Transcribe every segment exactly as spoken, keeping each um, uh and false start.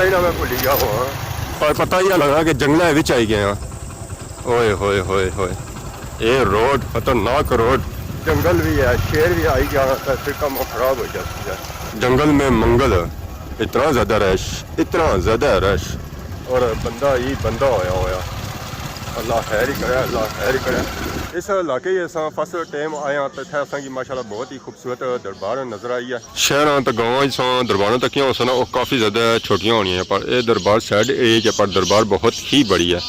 انہاں میں بھلی گیا ہوا۔ اور پتہ ہی لگنا کہ جنگلے وچ آئی گئے ہاں۔ اوئے ہوئے ہوئے ہوئے، اے روڈ، خطرناک روڈ۔ جنگل بھی ہے، شیر بھی آئی گیا، تے پھر کم خراب ہو جاتی ہے۔ جنگل میں منگل، اتنا زیادہ رش، اتنا زیادہ رش۔ اور بندہ ہی بندہ ہویا ہویا۔ اللہ خیر ہی کرے، اللہ خیر ہی کرے۔ اس علاقے وچ اساں فرسٹ ٹائم آئے ہاں، تے اتھے اساں کی ماشاءاللہ بہت ہی خوبصورت دربار نظر آئی ہے۔ شہراں تے گاواں وچ ساں درباراں تکیاں ہوسن، او کافی زیادہ چھوٹیاں ہونیاں، پر اے دربار سائیڈ ایج ہے، پر دربار بہت ہی بڑی ہے۔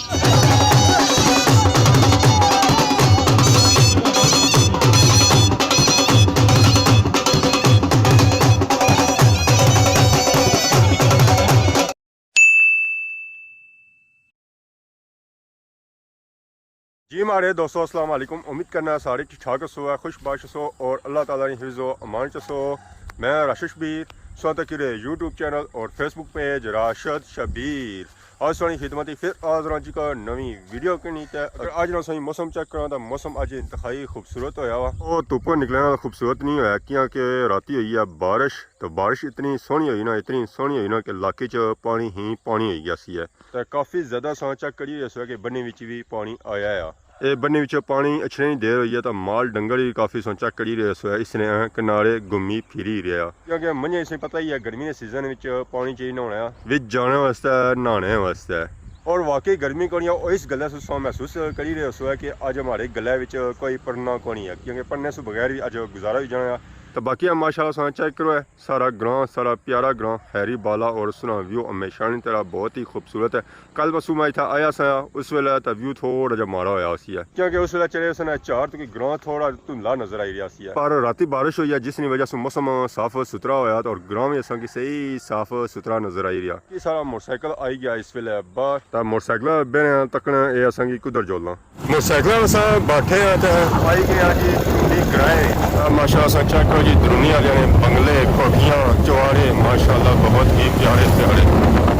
جی ماڑے دوستو، السلام علیکم۔ امید کرنا سارے ٹھیک ٹھاک ہسو، خوش باش ہسو اور اللہ تعالیٰ نی حفظ و امان چ ہسو۔ میں راشد شبیر، سو تک رہے یوٹیوب چینل اور فیس بک پیج راشد شبیر۔ آج سوہنی خدمت پھر حاضر ہاں جی کا نوی ویڈیو کنی۔ تے اگر آج نا سوہنی موسم چیک کراں تو موسم آج انتہائی خوبصورت ہویا وا۔ او دھوپ نکلنا تو خوبصورت نہیں ہویا، کیونکہ راتی ہوئی ہے بارش، تو بارش اتنی سوہنی ہوئی نا، اتنی سوہنی ہوئی نا کہ علاقے چ پانی ہی پانی ہوئی گیا سی ہے۔ تے کافی زیادہ اساں چیک کری رہے سو کہ بنی وچ بھی پانی آیا ہے۔ اے بنی وچ پانی اچھنے نی دیر ہوئی ہے، تے مال ڈنگر بھی کافی اساں چیک کری رہے سو، اس نے کنارے گھمی پھری رہیا۔ کیونکہ منجھے اسے پتہ ہی ہے، گرمی دے سیزن وچ پانی چاہیے نہانا ہے۔ وچ جانے واسطے، نہانے واسطے۔ اور واقعی گرمی کونی ہے، اور اس گلے سے اساں محسوس کری رہے سو کہ اج ہمارے گلے وچ کوئی پڑھنا کونی ہے، کیونکہ پڑھنے سے بغیر بھی اج گزارا ہوئی جانا ہے۔ تو باقی ماشاءاللہ اساں چیک کرو ہے۔ سارا گراں، سارا پیارا گراں، ہیری بالا اور سنا ویو ہمیشہ نی طرح بہت ہی خوبصورت ہے۔ کل پرسوں میں اتھا آیا سا، اس ویلے تے ویو تھوڑا جہا ماڑا ہویا سی ہے، کیونکہ اس ویلے چڑھے سن چار تو کہ گراں تھوڑا دھندلا نظر آئی رہیا سی ہے۔ پر راتی بارش ہوئی ہے، جس نی وجہ سے موسم صاف ستھرا ہویا تے اور گراں بھی اساں کی صحیح صاف ستھرا نظر آئی رہیا۔ یہ سارا موٹر سائیکل آئی گیا اس ویلے باہر۔ تے موٹر سائیکل بہنے تکنے اے اساں کی کدھر جولنا۔ موٹر سائیکل اساں بیٹھے ہاں تے آئی گئے ہاں جی دھرونی گرائیں۔ آ ماشاءاللہ اساں چیک کرو جی، دھرونی آلیاں نے بنگلے، کوٹھیاں، چوارے، ماشاءاللہ بہت ہی پیارے پیارے۔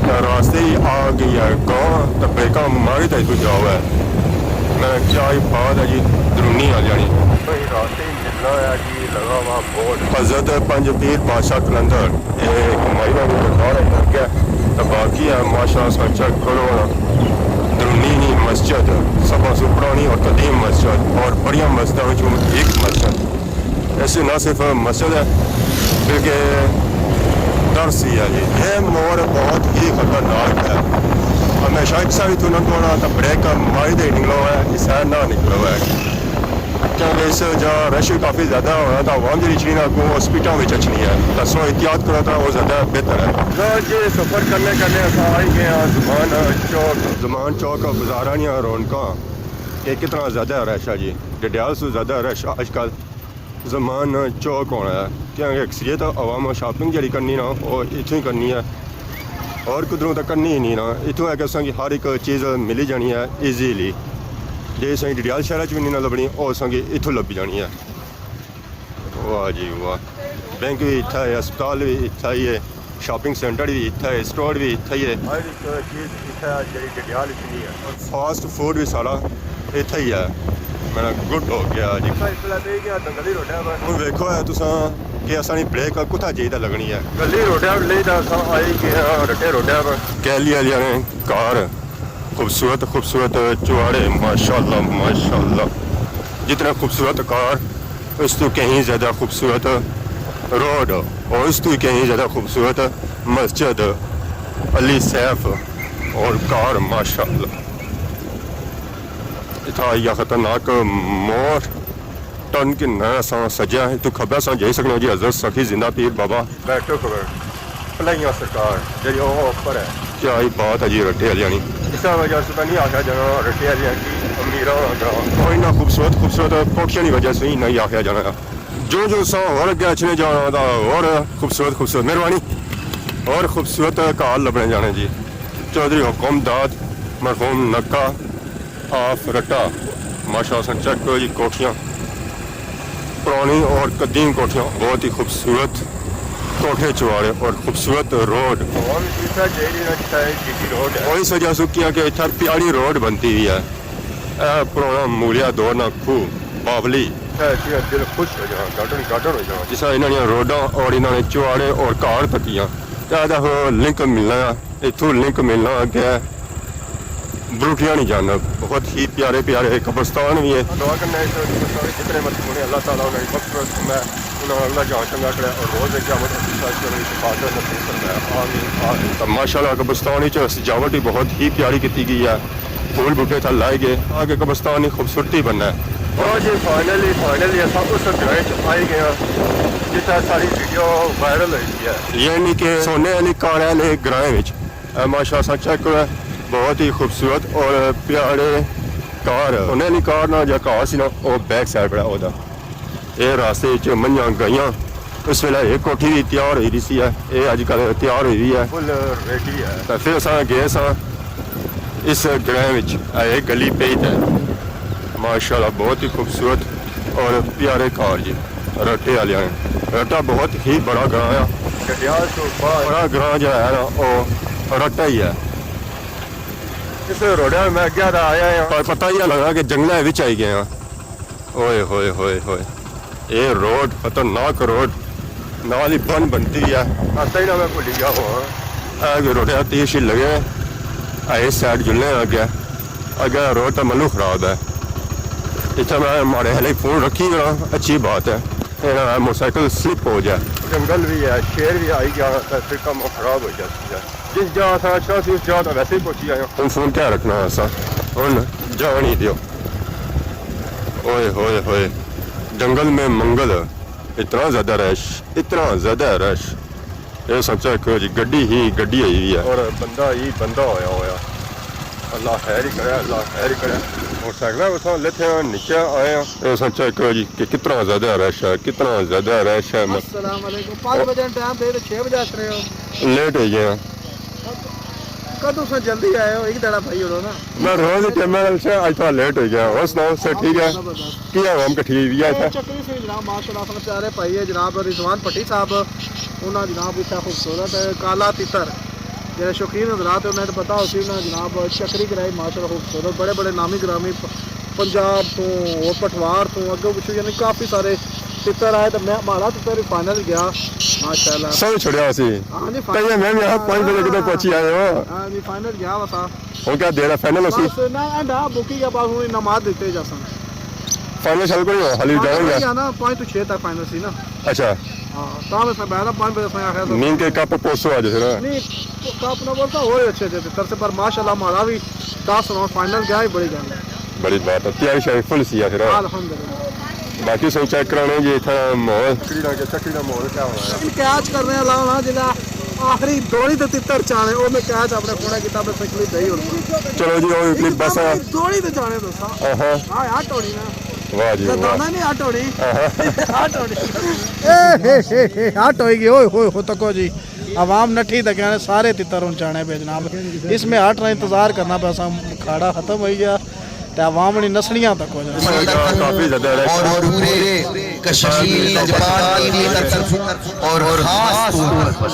تے راستے ہی آ گئی ہے گاں، تے بریکاں ماری تے اتھوں جاؤ ہے۔ میں کیا ہی بات ہے جی دھرونی آلیاں نے۔ کوئی راستے ہی ملنا ہے جی، لگا ہوا بورڈ۔ حضرت پنج پیر بادشاہ قلندر۔ اے ہمایوں نی دربار ہے، لگ گیا۔ تے باقی ہے ماشاءاللہ اساں چیک کرو نا، دھرونی نی مسجد، سب سے پرانی اور قدیم مسجد اور بڑیاں مسجداں وچوں ایک مسجد۔ ایسی نہ صرف مسجد ہے بلکہ درس ہی ہے جی۔ یہ موڑ بہت ہی خطرناک ہے، ہمیشہ ایک سائیڈ تو نہ کونا تو بریک ماری دے نکلو ہے، اس سائیڈ نہ نکلو ہے۔ کیونکہ اس جا رش کافی زیادہ ہونا، تو عوام جڑی اچھنی نا اگوں ہاسپٹل وچ اچھنی ہے، تو سو احتیاط کرو تو وہ زیادہ بہتر ہے۔ لو جی، سفر کرنے کرنے اساں آئی گئے ہاں زمان چوک۔ زمان چوک بازاراں نیاں رونقاں، کہ کتنا زیادہ رش ہے جی، ڈڈیال سے زیادہ رش آج کل زمان چوک ہونا ہے، کیونکہ اکثریت عوام شاپنگ جڑی کرنی نا، وہ اتھوں ہی کرنی ہے۔ اور کدروں تک کرنی ہی نہیں نا۔ اتھوں ہے کہ اساں کی ہر ایک چیز ملی جانی ہے ایزیلی۔ جے اساں کی ڈڈیال شہر چ بھی نہیں نہ لبنی، او اساں کی اتھوں لبھی جانی ہے۔ واہ جی واہ، بینک بھی اتھا ہے، ہسپتال بھی اتھا ہی ہے، شاپنگ سینٹر بھی اتھا ہے، اسٹور بھی اتھا ہی ہے۔ ہر ایک چیز اتھا ہے جڑی ڈڈیال وچ نہیں ہے۔ اور فاسٹ فوڈ بھی سارا اتھا ہی ہے۔ میرا گڈ ہو گیا جی۔ ہن ویکھو ہے تساں کہ اساں نی بریک کتھا جائی تے لگنی ہے۔ گلی روڈے پر لئی تے اساں آئی گئے ہاں رٹے روڈے پر۔ کہلی آلیاں نے گھر، خوبصورت خوبصورت چواڑے، ماشاءاللہ ماشاءاللہ۔ جتنا خوبصورت گھر، اس تو کہیں زیادہ خوبصورت روڈ، اور اس تو کہیں زیادہ خوبصورت مسجد علی سیف اور گھر، ماشاءاللہ۔ اتھا آئی گیا خطرناک موڑ، ٹرن گھننا ہے اساں سجے، اتھوں کھبے اساں جائی سکنے جی حضرت سخی زندہ پیر بابا۔ بیٹھو خبر، پلائیاں سرکار، جڑی او اوپر ہے۔ کیا ہی بات ہے جی رٹے آلیاں نی۔ اس وجہ سے تو نہیں آخیا جانا رٹے آلیاں کی امیراں نا گراں۔ اور انہاں خوبصورت خوبصورت کوٹھیاں نی وجہ سے ہی نہیں آخیا جانا۔ جو جو سا اور اگے اچھنے جانا تھا اور خوبصورت خوبصورت، مہربانی، اور خوبصورت گھر لبنے جانے جی۔ چوہدری حکم داد، مرحوم نکا آف رٹا۔ ماشاءاللہ، سن چیک کرو جی کوٹھیاں، پرانی اور قدیم کوٹھیاں، بہت ہی خوبصورت کوٹھے چواڑے اور خوبصورت روڈ۔ عوام اس طرح جائی رہی ہے، جتھا اے جی ٹی روڈ ہے۔ اور اس وجہ سے کیا کہ اتھا پیاری روڈ بنتی ہوئی ہے۔ اے پرانا مغلیہ دور نا کھوہ باولی۔ اے اتھا دل خوش ہو جانا، گارڈن گارڈن ہو جانا۔ جس طرح انہاں نے روڈاں اور انہاں نے چواڑے اور گھر تکیاں۔ کیا دا ہو لنک ملنا ہے، اتھوں لنک ملنا اگے بروٹیاں نہیں جانا۔ بہت ہی پیارے پیارے قبرستان بھی ہے۔ دعا کرنا ہے اس قبرستان میں جتنے مرضی ہونے، اللہ تعالیٰ انہیں مغفرت میں انہاں اللہ جہاں چنگا کرے اور روز قیامت اپنی ساتھ کرنے کی شفاعت نصیب فرمائے۔ آمین، آمین۔ تو ماشاءاللہ قبرستان وچ سجاوٹ بھی بہت ہی پیاری کیتی گئی ہے۔ پھول بوٹے تھا لائے گئے تاکہ قبرستان کی خوبصورتی بننا ہے۔ اور جی فائنلی، فائنلی اساں اس گرائیں چ آئی گئے ہاں جتھا ساری ویڈیو وائرل ہوئی گئی ہے۔ یعنی کہ سونے والی کار ہے نے گرائیں وچ۔ اے ماشاءاللہ اساں چیک کرو، بہت ہی خوبصورت اور پیارے کار۔ سونے والی کار نہ جا کار سی نا، او بیک سائیڈ پڑا ہوتا۔ اے راستے وچ منجھاں گئیاں۔ اس ویلے ایک کوٹھی بھی تیار ہوئی رہی سی ہے، اے اج کل تیار ہوئی ہوئی ہے۔ فل ریڈی ہے۔ تے پھر اساں گئے ساں اس گرائیں وچ، اے گلی پئی تے ماشاءاللہ بہت ہی خوبصورت اور پیارے کار جی رٹے والے ہیں۔ رٹا بہت ہی بڑا گراں ہے۔ گڈیال تو باہر بڑا گراں جڑا ہے نا، او رٹا ہی ہے۔ اس روڈے میں اگے دا آیا ہاں۔ پر پتہ ہی نہ لگا کہ جنگلے وچ آئی گئے ہاں۔ اوئے ہوئے ہوئے ہوئے۔ اے روڈ، خطرناک روڈ۔ نال ہی بن بنتی ہے۔ آتا ہی نہ میں بھلی گیا ہوا۔ اے کہ روڈے تیر شیر لگے۔ اے اس سائیڈ جلنے اگے۔ اگے روڈ تے ملو خراب ہے۔ اتھا میں ماڑے ہلے فون رکھی رہا، اچھی بات ہے۔ اے نہ موٹر سائیکل سلپ ہو جائے۔ جنگل بھی ہے، شیر بھی آئی گیا، تے پھر کم خراب ہو جاتی ہے۔ جس جا اساں اچھنا سی، اس جا تے ویسے ہی پہنچی آئے ہاں۔ ہن فون کیا رکھنا اساں؟ ہن جان ہی دیو۔ اوئے ہوئے ہوئے، جنگل میں منگل، اتنا زیادہ رش، اتنا زیادہ رش۔ اے سچا کہ جی گڈی ہی گڈی ہوئی ہوئی ہے۔ اور بندہ ہی بندہ ہویا ہویا۔ اللہ خیر ہی کرے، اللہ خیر ہی کرے۔ موٹر سائیکل اتھاں لتھے ہاں، نیچے آئے ہاں۔ اے سچا کہ جی کہ کتنا زیادہ رش ہے، کتنا زیادہ رش ہے۔ السلام علیکم۔ پانچ بجے ٹائم دے تے چھ بجے آ رہے ہو۔ لیٹ ہو گیا۔ کدوں سے جلدی آئے ہو، ایک دڑا بھائی ہوڑو نا۔ میں روز ہی ٹائم نال سے، اج تھوڑا لیٹ ہو گیا۔ اور سناؤ، سب ٹھیک ہے؟ زبردست۔ کی عوام کٹھی ہوئی ہے اے اتھے؟ چکری سی جناب، ماشاءاللہ، اپنے پیارے بھائی ہے جناب رضوان پٹی صاحب، انہاں جناب اتھا خوبصورت کالا تتر، جڑے شوقین حضرات انہاں تے پتہ ہوسی، انہاں جناب چکری کرائی، ماشاءاللہ خوبصورت، بڑے بڑے نامی گرامی پ-، پنجاب تو اور پٹھوار تو اگے پچھو یعنی کافی سارے تتر آئے، تے میں، ماڑا تتر بھی فائنل گیا، ماشاءاللہ۔ سب چھڑیا سی۔ ہاں جی، تیے میں بھی آخا پانچ بجے کدھر پہنچی آئے ہو۔ ہاں جی، فائنل گیا وا سا۔ ہن کیا دیر ہے فائنل ہوسی؟ بس نہ اینڈ آ بکی گیا، بس ہن نماز دتے جاسن۔ فائنل شل کوئی ہو، حالی فائنل جاؤں گا۔ وہی ہے نا، پانچ تو چھ تک فائنل سی نا۔ اچھا۔ ہاں، تاں میں سا بیٹھا پانچ بجے سا آخیا تو۔ نیم کے کپ پوسو آج پھر۔ نہیں، کپ نہ بولتا، اور اچھے اچھے تتر سے، پر ماشاءاللہ ماڑا بھی دس راؤنڈ فائنل گیا ہی بڑی گل ہے۔ بڑی بات ہے، تیاری شیاری فل سی ہے پھر۔ الحمدللہ۔ باقی سن چیک کرانے جی اتھا ماحول۔ چکری دا، چکری دا ماحول کیا ہونا ہے؟ لیکن کیچ کرنے والا ہونا جڑا آخری دوڑی تے تتر چانے، او میں کیچ اپنے فونے کیتا، میں کلپ دئی ہن۔ چلو جی، او کلپ بس ہے۔ دوڑی تے چانے دوستا۔ آہا۔ ہاں، ہٹ ہونی نا۔ واہ جی واہ۔ دانا نہیں ہٹ ہونی۔ آہا۔ ہٹ ہونی۔ اے، ہے، ہے، ہے، ہٹ ہوئی گئی، اوئے ہوئے ہو، تکو جی۔ عوام نٹھی تے کہنے سارے تتر ہن چانے پہ جناب۔ اس میں ہٹ رہا انتظار کرنا پیا، اساں کھاڑا ختم ہوئی گیا۔ تے عوام نی نسلیاں تک ہو جانا۔ کافی زیادہ رش ہے۔ اور پورے کشمیر لجپال ٹی وی کی طرف اور خاص طور پر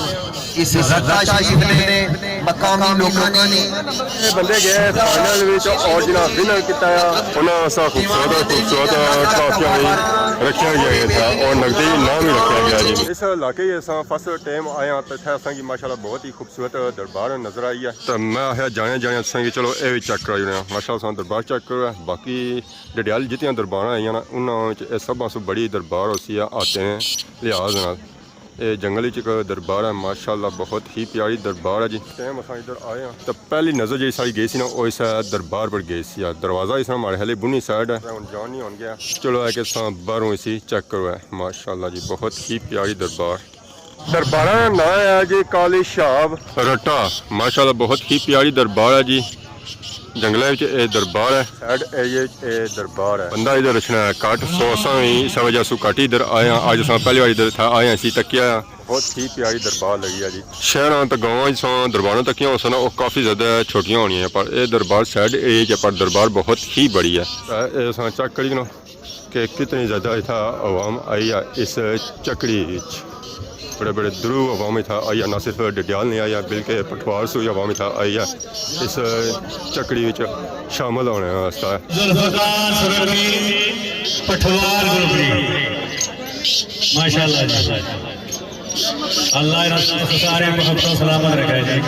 اس رضا شریف نے مقامی لوگوں کی بندے گئے فائنل وچ اور جنہاں ونر کیتا ہے، انہاں اساں خوبصورت خوبصورت ٹرافیاں وی رکھیاں گئیاں تھا اور نقدی انعام وی رکھیا گیا جی۔ اس علاقے وچ اساں فرسٹ ٹائم آئے ہاں تے اتھے اساں کی ماشاءاللہ بہت ہی خوبصورت دربار نظر آئی ہے۔ تے میں آخیا جانے جانے تساں کی چلو اے وی چیک کرائی اوڑنے آں۔ ماشاءاللہ تساں دربار چیک کرو۔ باقی ڈڈیال جتنیاں درباراں آئیاں نا، انہاں وچ اے سبھاں سوں بڑی دربار ہوسی ہے آتے ہیں لحاظ نال۔ اے جنگل وچ ایک دربار ہے، ماشاءاللہ بہت ہی پیاری دربار ہے جی۔ ٹائم اساں ادھر آئے ہاں تے پہلی نظر جیڑھی ساڑی گئی سی نا، او اس دربار پر گئی سی۔ دروازہ اس نا ماڑے خیال بنی سائیڈ ہے۔ ہن جان نہیں ہون گیا۔ چلو اے کہ اساں باہروں اسی چیک کرو ہے۔ ماشاءاللہ جی بہت ہی پیاری دربار۔ درباراں نا ناں ہے جی کالی شہاب۔ رٹا، ماشاءاللہ بہت ہی پیاری دربار ہے جی۔ جنگلے وچ اے دربار ہے۔ سائیڈ ایریے وچ اے دربار ہے۔ بندہ ادھر اچھنا ہے گھٹ، سو اساں وی اس وجہ سوں گھٹ ادھر آئے ہاں۔ اج اساں پہلی واری ادھر اتھا آئے ہاں، اسی تکیا۔ بہت ہی پیاری دربار لگی ہے جی۔ شہراں تے گاواں وچ اساں درباراں تکیاں ہوسن، او کافی زیادہ چھوٹیاں ہونیاں، پر اے دربار سائیڈ ایریے وچ ہے، پر دربار بہت ہی بڑی ہے۔ اے اساں چیک کری کنو۔ کہ کتنی زیادہ اتھا عوام آئی ہے اس چکری وچ۔ بڑے بڑے درو عوام اتھا آئی ہے، نہ صرف ڈڈیال نہیں آئی ہے بلکہ پٹھوار سوں وی عوام اتھا آئی ہے اس چکری وچ شامل ہونے واسطے۔ ذوالفقار سرکی پٹھوار گروپ دی۔ ماشاءاللہ جی۔ اللہ انہاں سارے محبت سلامت رکھے جی۔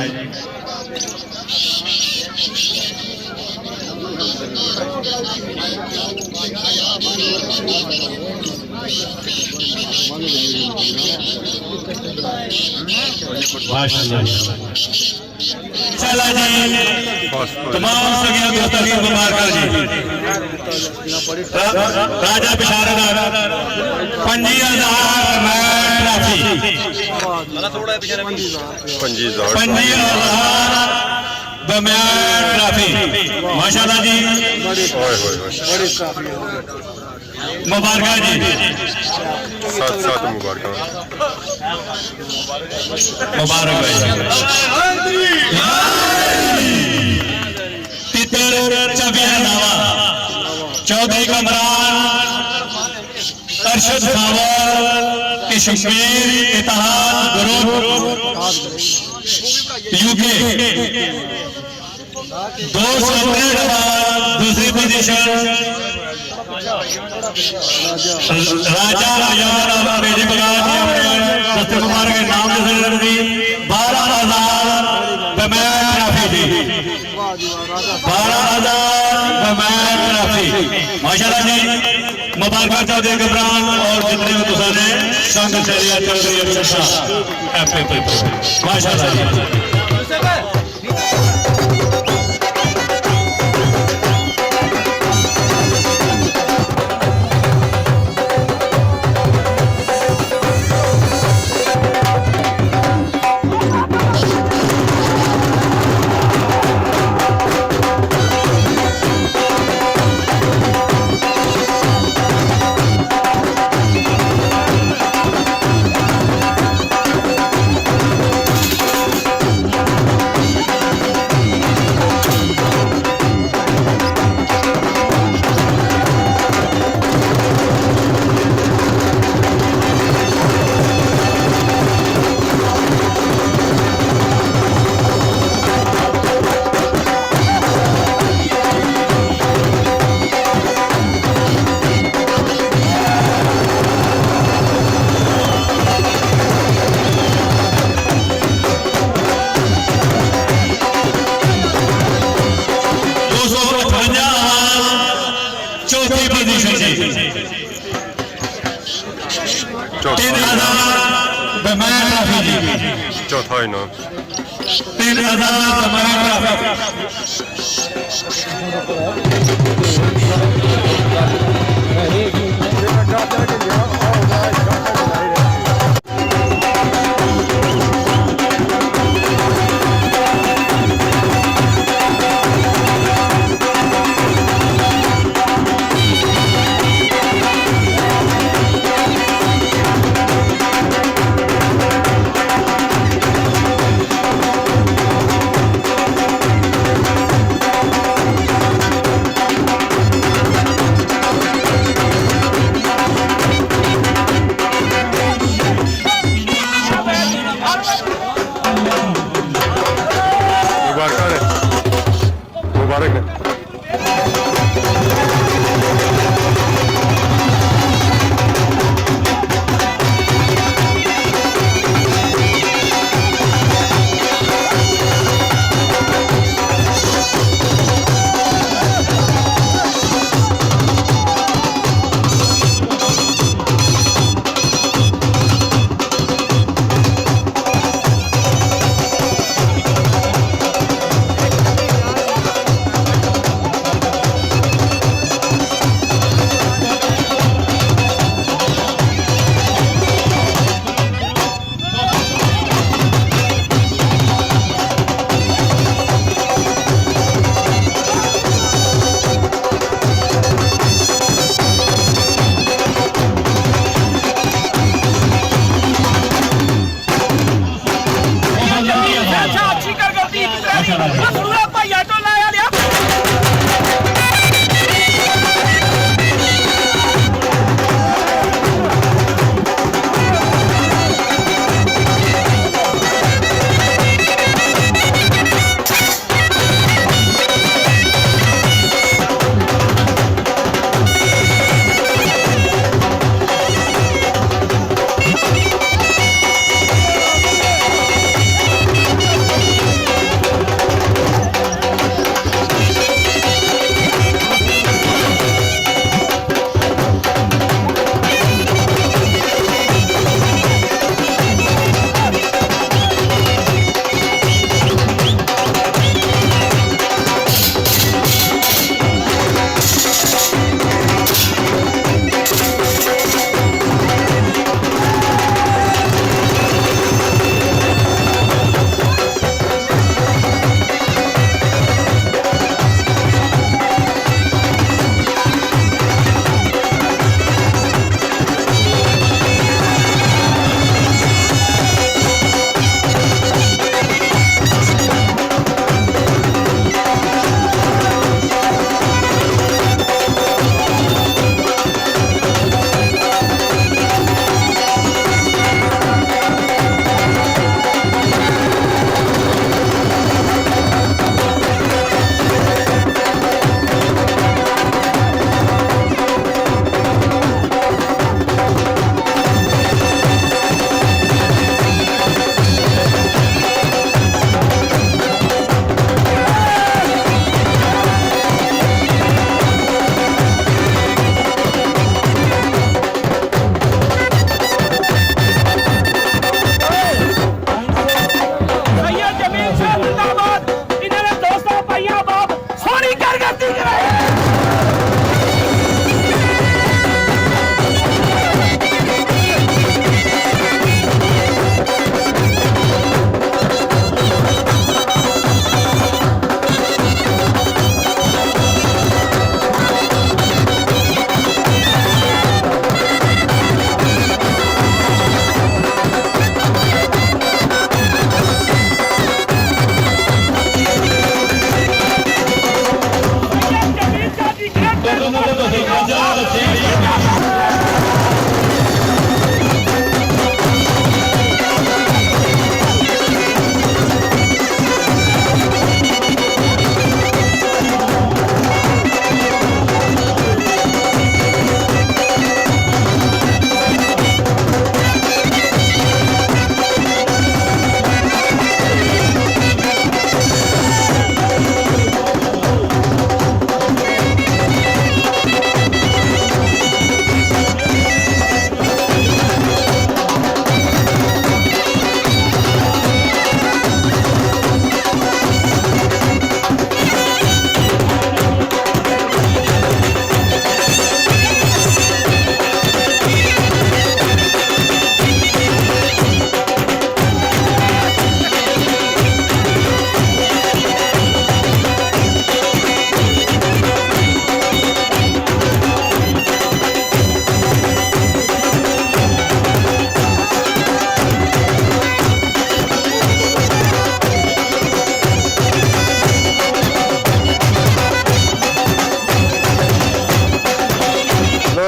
ماشاءاللہ۔ چلا جی، تمام سنگیاں دوستاں کی مبارکاں جی۔ را-، راجہ بشارت دا پنجی ہزار میچ ٹرافی۔ پنجی ہزار۔ پنجی ہزار دا میچ ٹرافی۔ ماشاءاللہ جی۔ اوئے ہوئے ہوئے۔ مبارکاں جی۔ ساتھ ساتھ مبارکاں۔ مبارک بھائی۔ تتر چبیا ناوا، چودھری کمران، ارشد خاور، کشمیر اتحاد گروپ، یو کے۔ دو سو تریہٹھ بال، دوسری پوزیشن۔ راجہ ایان آف میری بگاڑ جی اپنے دستے مبارک کے نام دے سکتے جی، بارہ ہزار دمین ٹرافی جی۔ بارہ ہزار دمین ٹرافی۔ ماشاءاللہ جی، مبارکاں چودھری گبران اور جتنے بھی تساں نے سنگ چلیا چودھری ارشد شاہ۔ ہیپی پیپل۔ ماشاءاللہ جی۔ دو سو اٹھونجا، چوتھی پوزیشن جی۔ چوتھا۔ تین ہزار دمین ٹرافی جی۔ چوتھا انعام۔ تین ہزار دمین ٹرافی۔ مبارکاں نے۔ مبارک نے۔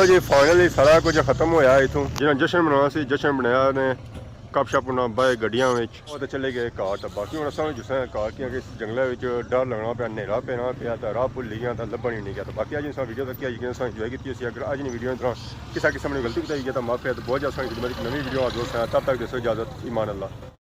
جی فائنلی سارا کچھ ختم ہویا اتھوں، جنہاں جشن منانا سی، جشن بنایا نے، گپ شپ انہاں بائے گڈیاں وچ، او تے چلے گئے گھر۔ تے باقی ہن اساں وی جساں گھر، کیونکہ اس جنگلے وچ ڈر لگنا پیا، نیرا پینا پیا، تے راہ بھلی گیا، تے لبھن ہی نہیں گیا۔ تے باقی اج اساں ویڈیو تک کیا، یقین اساں انجوائے کیتی ہوسی۔ اگر اج نی ویڈیو اندر کسا قسم نی غلطی کوتاہی ہوئی ہے تے معاف کرے، تے بہت زیادہ سوہنی خدمت، نویں ویڈیو حاضر ہوساں، تب تک دیسو اجازت، ایمان اللہ۔